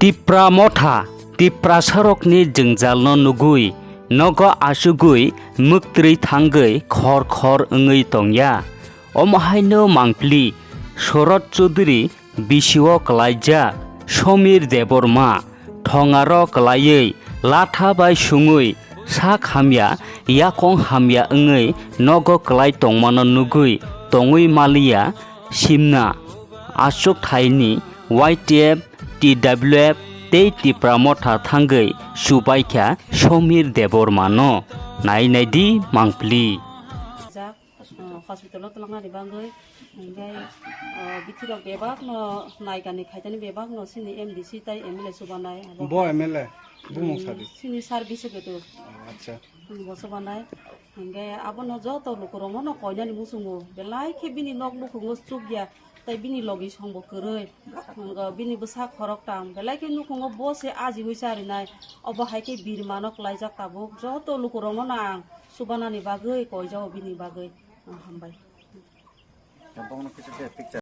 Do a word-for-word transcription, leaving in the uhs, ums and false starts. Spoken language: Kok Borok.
Tipra Motha, Tiprasarokni jwngjalno nugwi, nogo achugwi mwktwi thangwi khor khor wngwi tongya. Omo haino mangpili Sorot Chaudhary bisio kwlaijak Somir Debbarma thongaro kwlaiwi latha bai sungwi sak hamya yakong hamya wngwi nogo kwlai tongmano nugwi tongwi maliya simna. Achuk thaini Y T F, T W F tei Tipra Motha thangwi chubaikha Somir Debbarmano. Nai naidi mangpili. Hospital-o twlangnani bagwi, hingke, ah, bithi rok bebak no naikani khaitani bebak no sini M D C tai M L A subanai abo. Bo M L A, bumung sadi. Sini service ke tu. Acha. Bo subanai. Hingke abo no joto luku rok no koinani musungo. Belai khe bini nok nukhungo chukya. Tai bini logi songbo kwrwi. Hingke bini bwsa khorok tam. Belai khe nukhungo bo se ajiwi charinai. Obo hai khe birma no kwlaijak tabuk. Joto luku rok no ang subanani bagwi koijao bini bagwi. Ah, hambai. Tabuk no kisa de picture.